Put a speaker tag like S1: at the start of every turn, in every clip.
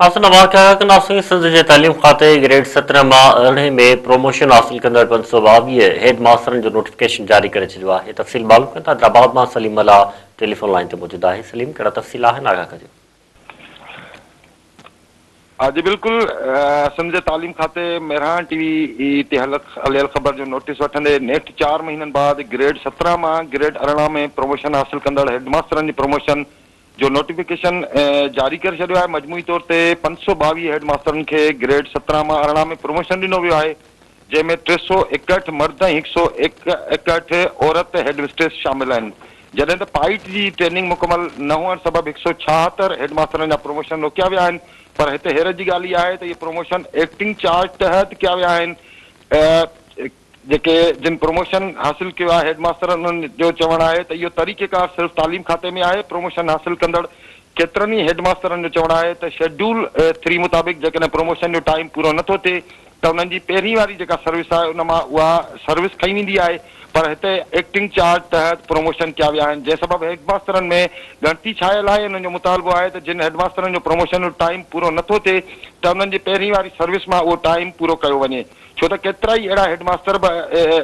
S1: ناصر نواز کي آگاهه ڪنداسين سنڌ جي تعليم کاتي گريڊ 17 مان 18 ۾ پروموشن حاصل ڪندڙ 522 هيڊ ماسترن جو نوٽيفڪيشن جاري ڪري ڇڏيو آهي تفصيل معلوم ڪندا حيدرآباد مان سليم ملاح ٽيليفون لائين تي موجود آهي سليم ڪهڙا تفصيل آهن آگاهه ڪجو.
S2: جي بلڪل سنڌ جي تعليم کاتي مهراڻ ٽي وي تي هليل خبر جو نوٽيس وٺندي نيٺ چار مهينن بعد گريڊ 17 مان گريڊ 18 ۾ پروموشن حاصل ڪندڙ هيڊ ماسترن جي پروموشن جو نوٽيفڪيشن جاري ڪري ڇڏيو آهي، مجموعي طور تي 522 هيڊ ماسترن کي گريڊ 17 مان 18 ۾ پروموشن ڏنو ويو آهي، جنهن ۾ 361 مرد ۽ 161 عورت هيڊ مسٽريس شامل آهن، جڏهن ته پائيٽ جي ٽريننگ مڪمل نه هئڻ سبب 176 هيڊ ماسترن جا پروموشن روڪيا ويا آهن، پر هتي حيرت جي ڳالهه اها آهي ته اهي پروموشن ايڪٽنگ چارج تحت ڪيا ويا آهن. جيڪي جن پروموشن حاصل ڪيو آهي هيڊ ماستر انهن جو چوڻ آهي ته اهو طريقيڪار صرف تعليم کاتي ۾ آهي، پروموشن حاصل ڪندڙ ڪيترن ئي هيڊ ماسترن جو چوڻ آهي ته شيڊول ٿري مطابق جيڪڏهن پروموشن جو ٽائيم پورو نه ٿو ٿئي ته انهن جي پهرين واري جيڪا سروس آهي ان مان اها سروس کنئي ويندي آهي پر هتي ايڪٽنگ چارج تحت پروموشن ڪيا ويا آهن جنهن سبب هيڊ ماسترن ۾ ڳڻتي ڇانيل آهي انهن جو مطالبو آهي ته جن هيڊ ماسترن جو پروموشن جو ٽائيم پورو نه ٿو ٿئي ته انهن جي پهرين واري سروس مان اهو ٽائيم پورو ڪيو وڃي. ڇو ته ڪيترائي اهڙا هيڊ ماستر به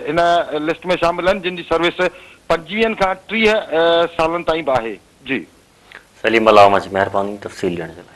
S2: هن لسٽ ۾ شامل آهن جن جي سروس 25 کان 30 سالن تائين به آهي. جي.
S1: سليم الله اوهان جي مهرباني تفصيل ڏيڻ جي لاء.